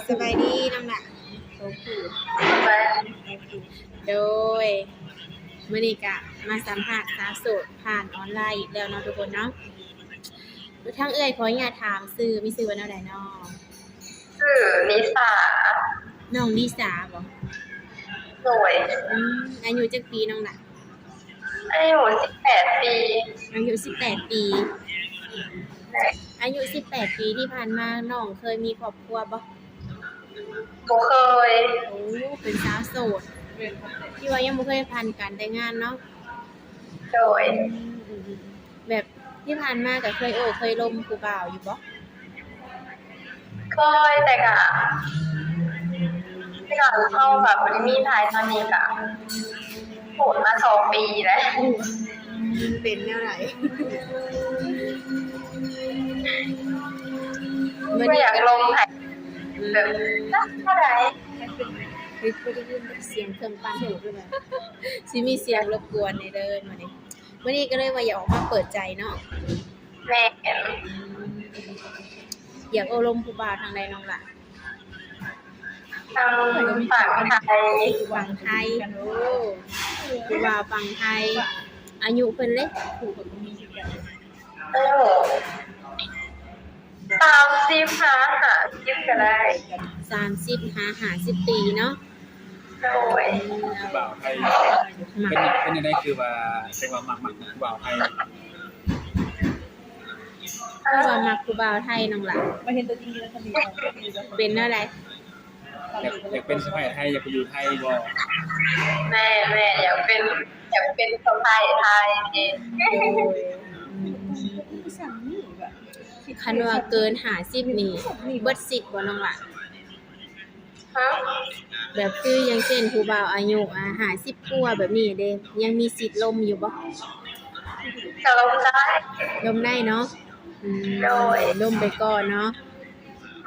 ສະບາຍດີນ້ອງຫຼ້າ. ໂອເຄ ໂດຍ ມື້ນີ້ກະມາສຳພາດສາວໂສດຜ່ານອອນລາຍອີກແລ້ວເນາະທຸກຄົນເນາະ. ທາງເອື້ອຍຂໍອະນຸຍາດຖາມຊື່ ມີຊື່ວ່າແນວໃດເນາະ? ຊື່ລິສາ. ນ້ອງລິສາບໍ? ໂດຍ. ອືມ ອາຍຸຈັກປີນ້ອງຫຼ້າ? ອາຍຸສິບແປດປີ. ອາຍຸສິບແປດປີ. ອາຍຸສິບແປດປີທີ່ຜ່ານມາ ນ້ອງເຄີຍມີຄອບຄົວບໍ່? ບໍ່ເຄີຍ. ໂອ້ ເປັນສາວໂສດ ທີ່ວ່າຍັງບໍ່ເຄີຍຜ່ານການແຕ່ງງານເນາະ? ໂດຍ. ອືມ ແບບທີ່ຜ່ານມາກະເຄີຍໂອ້ເຄີຍລົມຜູ້ບ່າວຢູ່ບໍ່? ເຄີຍ ແຕ່ກະ ແຕ່ກະເຮົາກະບໍ່ໄດ້ມີໃຜ ຕອນນີ້ກະໂສດມາສອງປີແລ້ວ. ເປັນແນວໃດ? ບໍ່ຢາກລົມໃຜ ແບບ ຈັກເທົ່າໃດ. ເຮີ້ຍ ບໍ່ໄດ້ຍິນສຽງເຄື່ອງປັ່ນຫວຍ ຊິມີສຽງລົບກວນແດ່ເດີມື້ນີ້. ມື້ນີ້ກະເລີຍວ່າຢາກອອກມາເປີດໃຈເນາະ. ແມ່ນ. ຢາກໂອ້ລົມຜູ້ບ່າວທາງໃດນ້ອງຫຼ້າ? ທາງຝັ່ງໄທ. ຝັ່ງໄທ. ໂອ້ ຜູ້ບ່າວຝັ່ງໄທ. ອາຍຸເພິ່ນເດ? ໂອ້ ສາມສິບຫາຫ້າສິບກະໄດ້. ສາມສິບຫາຫ້າສິບປີເນາະ. ໂດຍ. ຜູ້ບ່າວໄທ ມັກ ເປັນ ເປັນຈັ່ງໃດ ຄືວ່າ ຈັ່ງວ່າມັກ ມັກຜູ້ບ່າວໄທ? ຄືວ່າມັກຜູ້ບ່າວໄທນ້ອງຫຼ້າ? ມາເຫັນຕົວຈິງຢູ່ໃນທະເບ ເປັນແນວໃດ? ຢາກ ຢາກເປັນສະໃພ້ໄທ ຢາກໄປຢູ່ໄທບໍ່? ແມ່ນໆ ຢາກເປັນ ຢາກເປັນສະໃພ້ໄທ. ໂດຍ. ຄັນວ່າເກີນຫ້າສິບນີ້ ເບິດສິດບໍ່ນ້ອງຫຼ້າ? ຮະ? ແບບຄືຢ່າງເຊັ່ນ ຜູ້ບ່າວອາຍຸ ອາ ຫ້າສິບກວ່າແບບນີ້ເດ ຍັງມີສິດລົມຢູ່ບໍ່? ກະລົມໄດ້. ລົມໄດ້ເນາະ. ອືມ ໂດຍ. ລົມໄປກ່ອນເນາະ.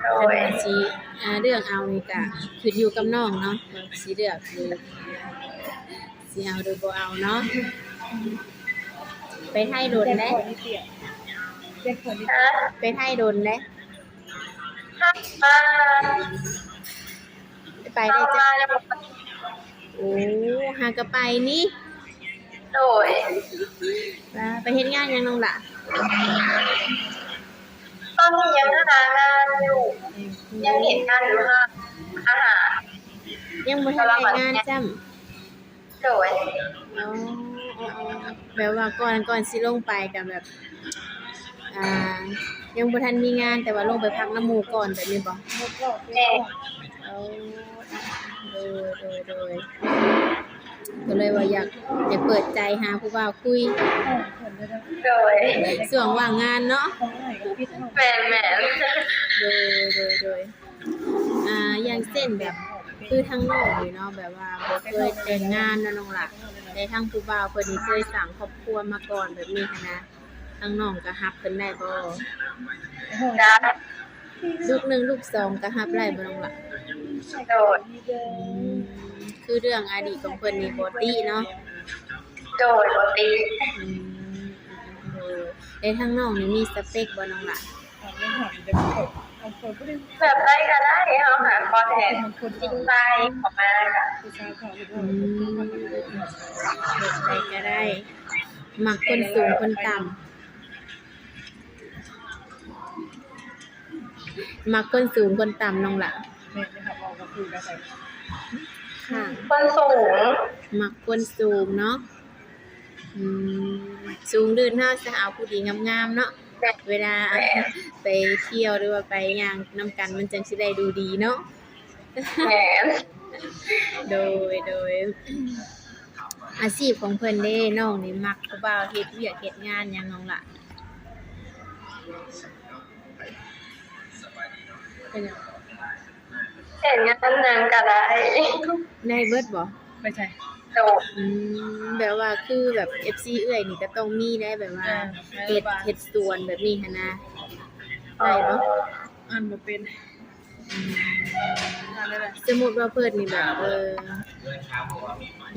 ໂດຍ. ຄັນວ່າຊິ ອາ ເລືອກເອົານີ້ກະຂຶ້ນຢູ່ກັບນ້ອງເນາະ ວ່າຊິເລືອກ ຫຼື ຊິເອົາ ຫຼື ບໍ່ເອົາເນາະ. ໄປໄທດົນແລ້ວ? ຮະ? ໄປໄທດົນແລ້ວ? ໄປໄດ້ຈັກ ໂອ້ ຫາກະໄປນີ້. ໂດຍ. ວ່າໄປເຮັດງານຫຍັງນ້ອງຫຼ້າ? ຕອນນີ້ຍັງຫາງານຢູ່. ອືມ ຍັງເຮັດງານຢູ່ຮ້ານອາຫານ. ຍັງບໍ່ທັນໄດ້ງານຊ້ຳ. ໂດຍ. ອໍ ແບບວ່າກ່ອນ ກ່ອນຊິລົງໄປກະແບບ ອ່າ ຍັງບໍ່ທັນມີງານ ແຕ່ວ່າລົງໄປພັກນຳໝູ່ກ່ອນແບບນີ້ບໍ? ແມ່ນ. ໂອ້ ໂດຍ ໂດຍ ໂດຍ. ກະເລີຍວ່າຢາກ ຢາກເປີດໃຈຫາຜູ້ບ່າວຄຸຍ. ໂດຍ. ຊ່ວງວ່າງງານເນາະ. ແມ່ນໆ. ໂດຍ ໂດຍ ໂດຍ. ອ່າ ຢ່າງເຊັ່ນແບບ ຄືທາງນ້ອງນີ້ເນາະ ແບບວ່າບໍ່ເຄີຍແຕ່ງງານເນາະນ້ອງຫຼ້າ ແຕ່ທາງຜູ້ບ່າວເພິ່ນນີ້ເຄີຍສ້າງຄອບຄົວມາກ່ອນແບບນີ້ຫັ້ນນະ ທາງນ້ອງກະຮັບເພິ່ນໄດ້ບໍ່? ໄດ້. ລູກໜຶ່ງລູກສອງກະຮັບໄດ້ບໍ່ນ້ອງຫຼ້າ? ໂດຍ. ອືມ ຄືເລື່ອງອະດີດຂອງເພິ່ນນີ້ບໍ່ຕິເນາະ? ໂດຍ ບໍ່ຕິ. ອືມ ໂດຍ. ແຕ່ທາງນ້ອງນີ້ມີສະເປັກບໍ່ນ້ອງຫຼ້າ? ແບບໃດກະໄດ້ ເຮົາຫາຄອນແທນຈິງໃຈເຂົ້າມາກະ ອືມ ແບບໃດກະໄດ້ ມັກຄົນສູງຄົນຕ່ຳ ມັກຄົນສູງຄົນຕ່ຳນ້ອງຫຼ້າ? ແມ່ນ ຄັນເວົ້າກະຄືແບບໃດ? ຄົນສູງ ມັກຄົນສູງເນາະ. ອືມ ສູງລື່ນເນາະ ຊະ ເອົາຜູ້ດີງາມໆເນາະ ເວລາໄປທ່ຽວ ຫຼືວ່າໄປຍ່າງນຳກັນ ມັນຈັ່ງຊິໄດ້ດູດີເນາະ. ແມ່ນ. ໂດຍ ໂດຍ. ອາຊີບຂອງເພິ່ນເດ ນ້ອງນີ້ມັກຜູ້ບ່າວເຮັດວຽກເຮັດງານຫຍັງນ້ອງຫຼ້າ? ເປັນຫຍັງ? ເຮັດງານຫຍັງກະໄດ້. ໄດ້ເບິດບໍ່? ໄປໃສ? ໂດຍ. ອືມ ແບບວ່າຄືແບບເອັບຊີເອື້ອຍນີ້ກະຕ້ອງມີໄດ໋ ແບບວ່າ ເອີ ເຮັດ ເຮັດສວນແບບນີ້ຫັ້ນນະ ໄດ້ບໍ່? ເອີ ອັນບໍ່ເປັນ. ອືມ ສົມມຸດວ່າເພິ່ນນີ້ແບບ ເອີ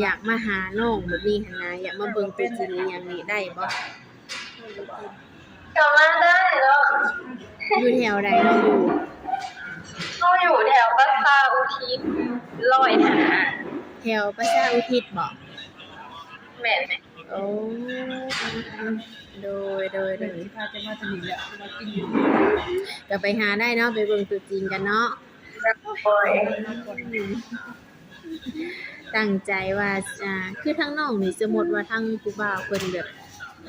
ຢາກມາຫານ້ອງແບບນີ້ຫັ້ນນະ ຢາກມາເບິ່ງໂຕຈິງອີ່ຫຍັງນີ້ ໄດ້ບໍ່? ກະມາໄດ້ເນາະ. ຢູ່ແຖວໃດນ້ອງຢູ່? ເຮົາຢູ່ແຖ ຮ້ອຍຫ້າ ແຖວປະຊາອຸທິດບໍ? ແມ່ນໆ. ໂອ້ ໂດຍ ໂດຍ ໂດຍ ຊິພາເຈົ້າມາທາງນີ້ແຫຼະ ມາກິນຢູ່ ກໍໄປຫາໄດ້ເນາະ ໄປເບິ່ງຕົວຈິງກັນເນາະ. ໂດຍ ຕັ້ງໃຈວ່າ ອ່າ ຄືທາງນ້ອງນີ້ ສົມມຸດວ່າທາງຜູ້ບ່າວເພິ່ນແບບ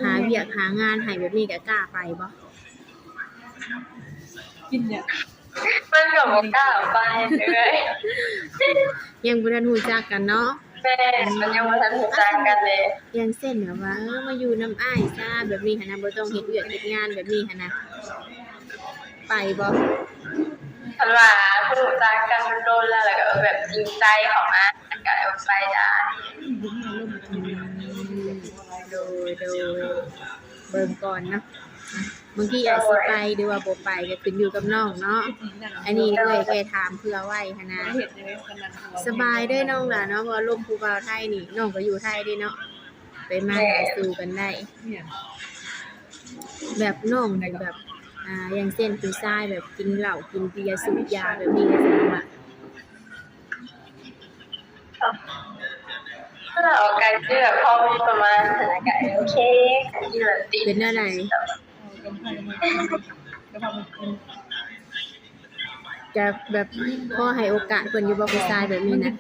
ຫາວຽກຫາງານໃຫ້ແບບນີ້ ກໍກ້າໄປບໍ່? ກິນຫຍັງ? ມັນກໍບໍ່ກ້າໄປເອື້ອຍ ຍັງບໍ່ທັນຮູ້ຈັກກັນເນາະ. ແມ່ນ ມັນຍັງບໍ່ທັນຮູ້ຈັກກັນເດ້. ຢ່າງເຊັ່ນແບບວ່າ ເອີ ມາຢູ່ນຳອ້າຍຊະ ແບບນີ້ຫັ້ນນະ ບໍ່ຕ້ອງເຮັດວຽກເຮັດງານແບບນີ້ຫັ້ນນະ ໄປບໍ່? ຄັນວ່າຮູ້ຈັກກັນໂດນໆແລ້ວ ແລ້ວກໍແບບຈິງໃຈເຂົ້າມາ ມັນກໍ ເອີ ໄປໄດ້. ອືມ ໂດຍ ໂດຍ ເບິ່ງກ່ອນເນາະ. ບາງທີອາດຊິໄປ ຫຼືວ່າບໍ່ໄປກໍຂຶ້ນຢູ່ກັບນ້ອງເນາະ. ອັນນີ້ເອື້ອຍແຄ່ຖາມເພື່ອໄວ້ຫັ້ນນະ. ສະບາຍເດີ້ນ້ອງຫຼ້າເນາະ ເພາະວ່າລົມຜູ້ບ່າວໄທນີ້ ນ້ອງກໍຢູ່ໄທເດ້ເນາະ ໄປມາຫາສູ່ກັນໄດ້. ແບບນ້ອງນີ້ແບບ ອ່າ ຢ່າງເຊັ່ນຜູ້ຊາຍແບບກິນເຫຼົ້າກິນເບຍສູບຢາແບບນີ້ ກໍສາມາດ ຖ້າເອົາໃກ້ເຊື່ອພໍມີປະມານຫັ້ນນະ ກໍໂອເຄ ເປັນແນວໃດ? ກໍແບບພໍໃຫ້ໂອກາດເພິ່ນຢູ່ບໍ່ ຜູ້ຊາຍແບບນີ້ນະ?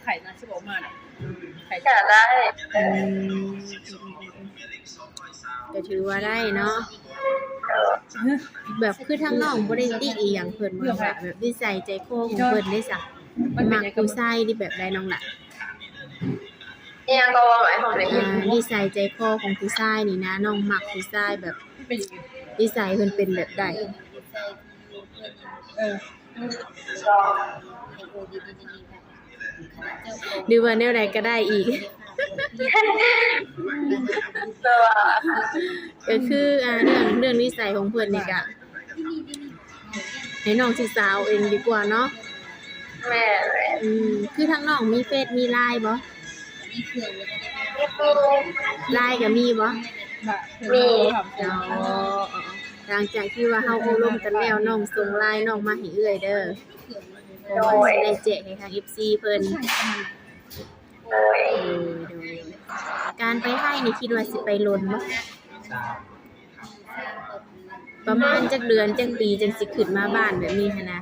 ກໍໄດ້. ອືມ ກໍຖືວ່າໄດ້ເນາະ. ແບບຄືທາງນ້ອງບໍ່ໄດ້ຕິອີ່ຫຍັງເພິ່ນບໍ່ ແບບນິໄສໃຈຄໍຂອງເພິ່ນເດ້ຊະ ມັກຜູ້ຊາຍທີ່ແບບໃດນ້ອງຫຼ້າ? ອີ່ຫຍັງກໍເວົ້າໃໝ່ ບໍ່ໄດ້ຍິນ. ອ່າ ນິໄສໃຈຄໍຂອງຜູ້ຊາຍນີ້ນະ ນ້ອງມັກຜູ້ຊາຍແບບ ນິໄສເພິ່ນເປັນແບບໃດ? ເອີ ຫຼືວ່າແນວໃດກໍໄດ້ອີກ? ແຕ່ວ່າ ກໍຄື ອ່າ ເລື່ອງ ເລື່ອງນິໄສຂອງເພິ່ນນີ້ກະ ໃຫ້ນ້ອງສຶກສາເອົາເອງດີກວ່າເນາະ. ແມ່ນເລີຍ. ອືມ ຄືທາງນ້ອງມີເຟສມີລາຍບໍ່? ມີເຄື່ອງ ລາຍກໍມີບໍ່? ມີ. ອໍ ຫຼັງຈາກທີ່ວ່າເຮົາໂອ້ລົມກັນແລ້ວ ນ້ອງສົ່ງລາຍນ້ອງມາໃຫ້ເອື້ອຍເດີ້. ໂດຍ. ຊິໄດ້ແຈກໃຫ້ທາງເອັຟຊີເພິ່ນ. ໂດຍ. ໂດຍ ໂດຍ. ການໄປໄທນີ້ຄິດວ່າຊິໄປດົນບໍ່? ປະມານຈັກເດືອນຈັກປີຈັ່ງຊິຂຶ້ນມາບ້ານແບບນີ້ຫັ້ນນະ?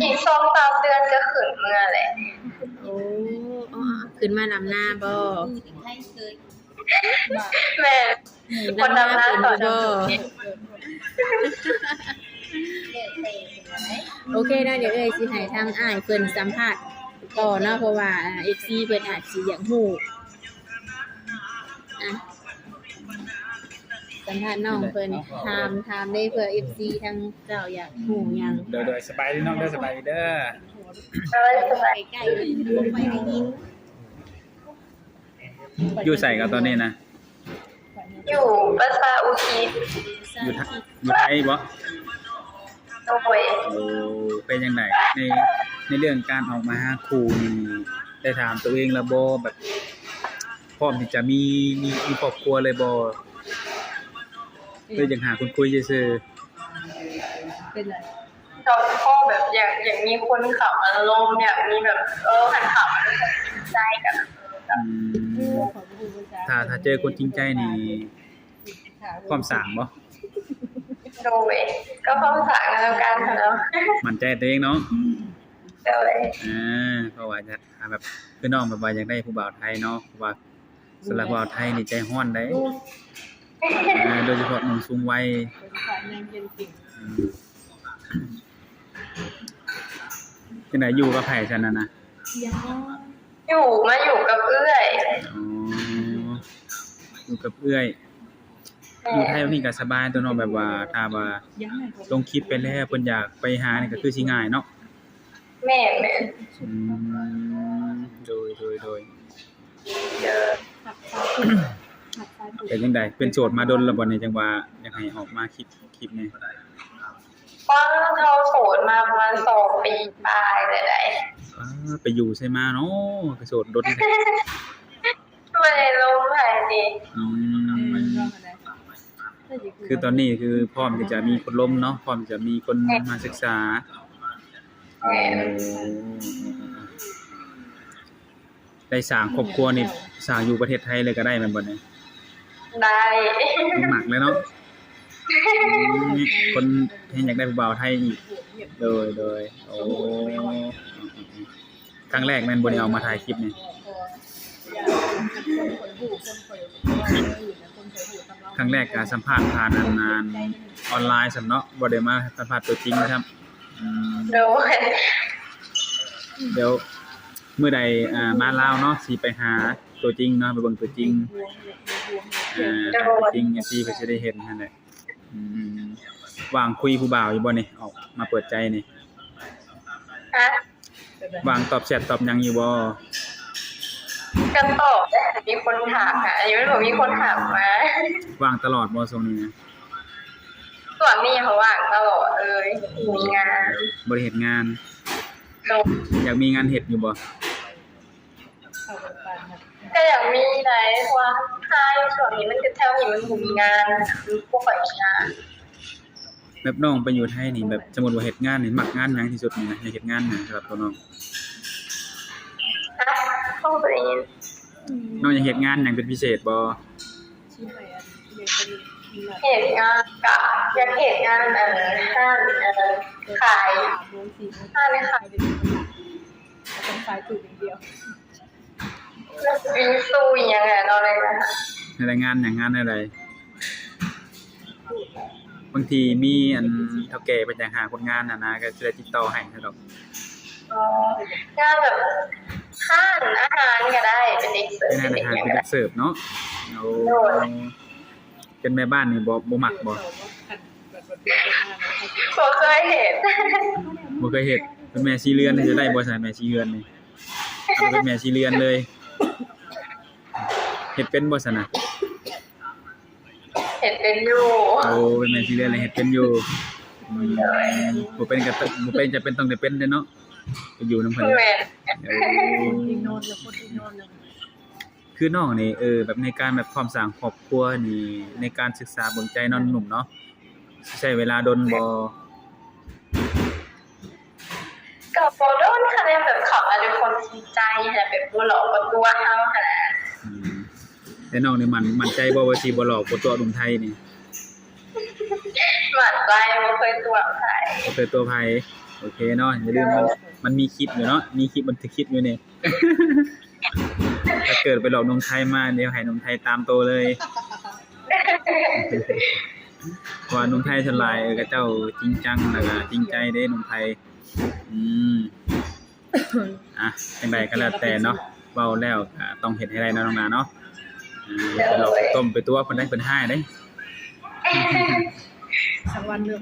ອີກສອງສາມເດືອນກໍຂຶ້ນເມືອແຫຼະ. ໂອ້ ອໍ ຂຶ້ນມາດຳນາບໍ່? ແມ່ນ. ອືມ ດຳນາເປັນຢູ່ບໍ່? ໂອເຄເນາະ ດຽວເອື້ອຍຊິໃຫ້ທາງອ້າຍເພິ່ນສຳພາດຕໍ່ເນາະ ເພາະວ່າ ອ່າ ເອັຟຊີເພິ່ນອາດຊິຢາກຮູ້. ອ່ະ ສຳພາດນ້ອງເພິ່ນ ຖາມ ຖາມເດ້ ເພື່ອເອັຟຊີທາງເຈົ້າຢາກຮູ້ຫຍັງ. ໂດຍ ໂດຍ ສະບາຍດີນ້ອງເດີ້ ສະບາຍດີເດີ້. ໂດຍ ສະບາຍ. ໃກ້ໆ ບໍ່ຄ່ອຍໄດ້ຍິນ. ຢູ່ໃສກໍຕອນນີ້ນະ? ຢູ່ປະຊາອຸທິດ. ຢູ່ໄທ ຢູ່ໄທບໍ່? ໂດຍ. ໂອ້ ເປັນຈັ່ງໃດ ໃນ ໃນເລື່ອງການອອກມາຫາຄູ່ນີ້ ໄດ້ຖາມຕົວເອງແລ້ວບໍ່ ແບບພ້ອມທີ່ຈະມີ ມີ ມີຄອບຄົວເລີຍບໍ່ ຫຼືຢາກຫາຄົນຄຸຍຊື່ໆ? ເປັນຫຍັງ? ເຈົ້າພໍ່ແບບຢາກ ຢາກມີຄົນເຂົ້າມາລົມ ຢາກມີແບບ ເອີ ຄັນເຂົ້າມາລົມໃຈກັນ. ອືມ ຖ້າ ຖ້າເຈີຄົນຈິງໃຈນີ້ ພ້ອມສ້າງບໍ່? ໂດຍ ກໍພ້ອມສ້າງນຳກັນຫັ້ນແຫຼະ. ໝັ້ນໃຈຕົວເອງເນາະ. ໂດຍ. ເອີ ເພາະວ່າຢາກ ແບບ ຄືນ້ອງແບບວ່າຢາກໄດ້ຜູ້ບ່າວໄທເນາະ ເພາະວ່າ ສຳລັບບ່າວໄທນີ້ໃຈຮ້ອນໄດ໋. ໂດຍສະເພາະໜຸ່ມສູງໄວ. ອືມ ຈັ່ງໃດ ຢູ່ກັບໃຜຊັ້ນນະ? ຢູ່ ມາຢູ່ກັບເອື້ອຍ. ອໍ ຢູ່ກັບເອື້ອຍ. ແມ່ນ. ຢູ່ໄທແບບນີ້ກໍສະບາຍຕົວເນາະ ແບບວ່າຖ້າວ່າລົງຄລິບໄປແລ້ວ ເພິ່ນຢາກໄປຫານີ້ກໍຄືຊິງ່າຍເນາະ. ແມ່ນໆ. ອືມ ໂດຍ ໂດຍ ໂດຍ. ເປັນຈັ່ງໃດ ເປັນໂສດມາດົນແລ້ວບໍ່ນີ້ ຈັ່ງວ່າຢາກໃຫ້ອອກມາຄລິບ ຄລິບແດ່? ເຮົາໂສດມາປະມານສອງປີປາຍແລ້ວໃດ໋. ອ້າ ໄປຢູ່ໃສມາເນາະ ຄືໂສດດົນແທ້? ບໍ່ໄດ້ລົມໃຜຕິ. ອືມ ຄືຕອນນີ້ຄືພ້ອມທີ່ຈະມີຄົນລົມເນາະ ພ້ອມທີ່ຈະມີຄົນມາສຶກສາ. ແມ່ນ ໄດ້ສ້າງຄອບຄົວນີ້ ສ້າງຢູ່ປະເທດໄທເລີຍກໍໄດ້ແມ່ນບໍ່ນີ້? ໄດ້ ມັກແລ້ວເນາະ. ອືມ ຄົນແຮງຢາກໄດ້ຜູ້ບ່າວໄທອີກ. ໂດຍ ໂດຍ ໂອ້ ຄັ້ງແລກແມ່ນບໍ່ໄດ້ເອົາມາຖ່າຍຄລິບນີ້? ຄັ້ງແລກກໍສຳພາດຜ່ານອັນ ອັນອອນລາຍຊ້ຳເນາະ ບໍ່ໄດ້ມາສຳພາດຕົວຈິງຊ້ຳ. ອືມ ໂດຍ ດຽວມື້ໃດ ອ່າ ມາລາວເນາະ ຊິໄປຫາຕົວຈິງເນາະ ໄປເບິ່ງຕົວຈິງ ອ່າ ໂດຍ ຕົວຈິງ ເອັຟຊີ ເພິ່ນຊິໄດ້ເຫັນຫັ້ນແຫຼະ. ອືມ ວ່າງຄຸຍຜູ້ບ່າວຢູ່ບໍ່ນີ້? ອອກມາເປີດໃຈນີ້ ຮະ? ວ່າງຕອບແຊັດຕອບຫຍັງຢູ່ບໍ່? ກໍຕອບແຫຼະ ມີຄົນຖາມຫາຢູ່ ບໍ່ມີຄົນຖາມມາ. ວ່າງຕະຫຼອດບໍ່ຊ່ວງນີ້ນະ? ຊ່ວງນີ້ຫາວ່າງຕະຫຼອດເລີຍ ບໍ່ມີງານ ບໍ່ໄດ້ເຮັດງານ. ໂດຍ ຢາກມີງານເຮັດຢູ່ບໍ່? ກໍຢາກມີໄດ໋ ເພາະວ່າຫາຢູ່ຊ່ວງນີ້ມັນກໍ ແຖວນີ້ມັນບໍ່ມີງານ ບໍ່ຄ່ອຍມີງານ. ແບບນ້ອງໄປຢູ່ໄທນີ້ ແບບສົມມຸດວ່າເຮັດງານນີ້ ມັກງານຫຍັງທີ່ສຸດນີ້ນະ? ຢາກເຮັດງານຫຍັງສຳລັບຕົວນ້ອງ? ຮະ? ບໍ່ໄດ້ຍິນ. ນ້ອງຢາກເຮັດງານຫຍັງເປັນພິເສດບໍ່? ເຮັດງານ ກະຢາກເຮັດງານ ອັນ ຮ້ານ ອັນ ຂາຍ ຮ້ານຂາຍ ຕ້ອງຂາຍຖືກຢ່າງດຽວ ວິງຊູ່ຫຍັງແຫຼະເນາະ. ເຮັດງານຫຍັງ? ງານແນວໃດ? ບາງທີມີອັນເຖົ້າແກ່ເພິ່ນຢາກຫາຄົນງານຫັ້ນນະ ກໍຊິໄດ້ຕິດຕໍ່ໃຫ້ດອກ. ອໍ ງານແບບຮ້ານອາຫານກໍໄດ້ ເປັນເດັກເສີບ ເປັນຮ້ານອາຫານ ເປັນເດັກເສີບເນາະ. ໂອ້ ໂດຍ ເປັນແມ່ບ້ານນີ້ບໍ່ ບໍ່ມັກບໍ່? ບໍ່ເຄີຍເຮັດ ບໍ່ເຄີຍເຮັດ. ເປັນແມ່ຊີເຮືອນນີ້ຈະໄດ້ບໍ່ຊັ້ນ? ແມ່ຊີເຮືອນນີ້ ເອົາເປັນແມ່ຊີເຮືອນເລີຍ ເຮັດເປັນບໍ່ຊັ້ນນະ? ເຮັດເປັນຢູ່. ໂອ້ ເປັນແມ່ຊີເຮືອນແລ້ວເຮັດເປັນຢູ່. ອືມ ບໍ່ເປັນກໍ ບໍ່ເປັນຈະເປັນ ຕ້ອງໄດ້ເປັນເດ້ເນາະ ໄປຢູ່ນຳເພິ່ນ. ແມ່ນ. ໂອ້ ຄືນ້ອງນີ້ ເອີ ແບບໃນການແບບພ້ອມສ້າງຄອບຄົວນີ້ ໃນການສຶກສາເບິ່ງໃຈນ້ອງໜຸ່ມເນາະ ຊິໃຊ້ເວລາດົນບໍ່? ກໍບໍ່ດົນ ຄັນແມ່ນແບບເຂົາອາດເປັນຄົນຈິງໃຈຫັ້ນນະ ແບບບໍ່ຫຼອກບໍ່ຕົວະເຮົາຫັ້ນນະ. ອືມ ແລ້ວນ້ອງນີ້ໝັ້ນ ໝັ້ນໃຈບໍ່ວ່າຊິບໍ່ຫຼອກບໍ່ຕົວະໜຸ່ມໄທນີ້? ໝັ້ນໃຈ ບໍ່ເຄີຍຕົວະໃຜ ບໍ່ເຄີຍຕົວະໃຜ. ໂອເຄເນາະ ຢ່າລືມ ມັນ ມັນມີຄລິບຢູ່ເນາະ ມີຄລິບບັນທຶກຄລິບຢູ່ນີ້. ຖ້າເກີດໄປຫຼອກໜຸ່ມໄທມາ ດຽວໃຫ້ໜຸ່ມໄທຕາມໂຕເລີຍ ເພາະວ່າໜຸ່ມໄທສ່ວນຫຼາຍ ເອີ ເຂົາເຈົ້າຈິງຈັງ ແລ້ວກໍຈິງໃຈເດ້ໜຸ່ມໄທ. ອືມ ອ່ະ ຈັ່ງໃດກໍແລ້ວແຕ່ເນາະ ເວົ້າແລ້ວກໍຕ້ອງເຮັດໃຫ້ໄດ້ເນາະນ້ອງນາເນາະ. ເອີ ໄປຫຼອກໄປຕົ້ມໄປຕົວະເພິ່ນໄດ້ ເພິ່ນຮ້າຍເດ້ ສັກວັນເດີ.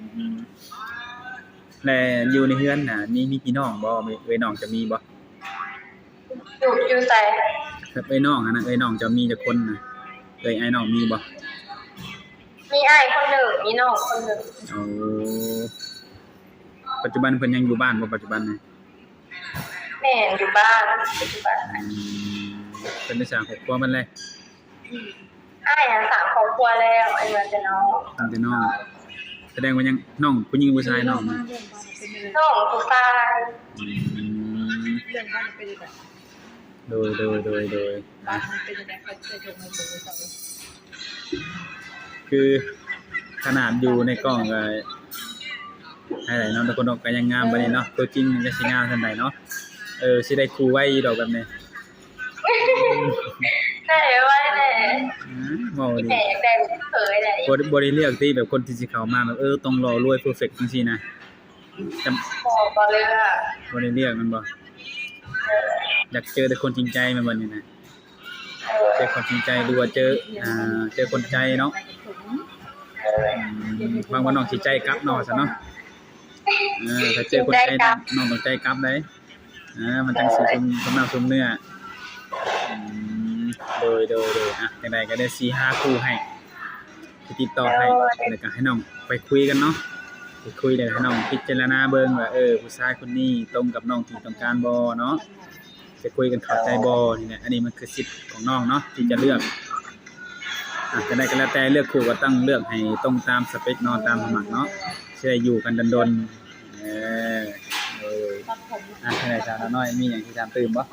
ແລະ ຢູ່ໃນເຮືອນນະ ມີ ມີພີ່ນ້ອງບໍ່? ເອື້ອຍນ້ອງຈະມີບໍ່? ຢູ່ ຢູ່ໃສ? ແບບເອື້ອຍນ້ອງຫັ້ນນະ ເອື້ອຍນ້ອງເຈົ້າມີຈັກຄົນນະ? ເອື້ອຍອ້າຍນ້ອງມີບໍ່? ມີອ້າຍຄົນໜຶ່ງ ມີນ້ອງຄົນໜຶ່ງ. ໂອ້ ປັດຈຸບັນເພິ່ນຍັງຢູ່ບ້ານບໍ່ປັດຈຸບັນນີ້? ແມ່ນ ຢູ່ບ້ານ ປັດຈຸບັນ. ອືມ ເພິ່ນໄດ້ສ້າງຄອບຄົວເພິ່ນແລ້ວ? ອືມ ອ້າຍຫັ້ນສ້າງຄອບຄົວແລ້ວ ອ້າຍເມືອແຕ່ນອກ ຕັ້ງແຕ່ນ້ອງ. ສະແດງວ່າຍັງ ນ້ອງຜູ້ຍິງຜູ້ຊາຍນ້ອງ? ນ້ອງຜູ້ຊາຍ. ອືມ ເລື່ອງບ້ານເປັນຈັ່ງໃດ? ໂດຍ ໂດຍ ໂດຍ ໂດຍ. ບ້ານເປັນຈັ່ງໃດ? ເຂົາເຈົ້າເຮັດໃຫ້ເບິ່ງເຂົາເລີຍ. ຄືຂະໜາດຢູ່ໃນກ້ອງກໍໃຫ້ໄດ້ເນາະ ທຸກຄົນເນາະ ກໍຍັງງາມປານນີ້ເນາະ ຕົວຈິງມັນກໍຊິງາມສ່ຳໃດເນາະ. ເອີ ຊິໄດ້ຄູ່ໄວຢູ່ດອກແບບນີ້. ໄດ້ໄວແຫຼະ. ອືມ ເວົ້າດີ ແມ່ຢາກໄດ້ເຂີຍໄດ້. ບໍ່ ບໍ່ໄດ້ເລືອກຕິ ແບບຄົນທີ່ຊິເຂົ້າມາແບບ ເອີ ຕ້ອງຫຼໍ່ລວຍເພີເຟັກຈັ່ງຊີ້ນະ? ຈຳ ບໍ່ ບໍ່ເລືອກ. ບໍ່ໄດ້ເລືອກແມ່ນບໍ່? ເອີ ຢາກເຈີແຕ່ຄົນຈິງໃຈແມ່ນບໍ່ນີ້ນະ? ເອີ ເຈີຄົນຈິງໃຈ ຫຼືວ່າເຈີ ອ່າ ເຈີຄົນໃຈເນາະ. ເອີ ອືມ ຫວັງວ່ານ້ອງຊິໃຈກັບເນາະ ວ່າຊັ້ນເນາະ. ເອີ ຖ້າເຈີຄົນໃຈ ໃຈກັບ ນ້ອງຕ້ອງໃຈກັບໄດ໋. ອ່າ ມັນຈັ່ງຊິສົມ ເອີ ສົມນ້ຳສົມເນື້ອ. ອືມ ໂດຍ ໂດຍ ໂດຍ. ອ່ະ ຈັ່ງໃດກໍໄດ້ຊິຫາຄູ່ໃຫ້ ຊິຕິດຕໍ່ໃຫ້ ແລ້ວກໍໃຫ້ນ້ອງໄປຄຸຍກັນເນາະ ໄປຄຸຍ ແລ້ວໃຫ້ນ້ອງພິຈາລະນາເບິ່ງວ່າ ເອີ ຜູ້ຊາຍຄົນນີ້ຕົງກັບນ້ອງທີ່ຕ້ອງການບໍ່ເນາະ ຈະຄຸຍກັນເຂົ້າໃຈບໍ່. ນີ້ແຫຼະ ອັນນີ້ມັນຄືສິດຂອງນ້ອງເນາະ ທີ່ຈະເລືອກ. ອ່ະ ຈັ່ງໃດກໍແລ້ວແຕ່ ເລືອກຄູ່ກໍຕ້ອງເລືອກໃຫ້ຕົງຕາມສະເປັກເນາະ ຕາມສະໝັກເນາະ ຊິໄດ້ຢູ່ກັນດົນໆ. ເອີ ເອີ ອ່ະ ຈັ່ງໃດສາວນ້ອຍ ມີຫຍັງຊິຖາມຕື່ມບໍ່?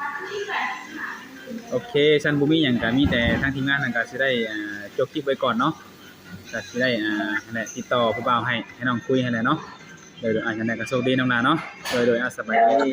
ໂອເຄ ຊັ້ນບໍ່ມີຫຍັງ ກະມີແຕ່ທາງທີມງານນັ້ນກະຊິໄດ້ ອ່າ ຈົບຄລິບໄວ້ກ່ອນເນາະ ກະຊິໄດ້ ອ່າ ຫັ້ນແຫຼະ ຕິດຕໍ່ຜູ້ບ່າວໃຫ້ ໃຫ້ນ້ອງຄຸຍຫັ້ນແຫຼະເນາະ. ໂດຍໆ ອ່າ ຈັ່ງໃດກະໂຊກດີນ້ອງຫຼ້າເນາະ. ໂດຍໆ ອ່າ ສະບາຍດີ.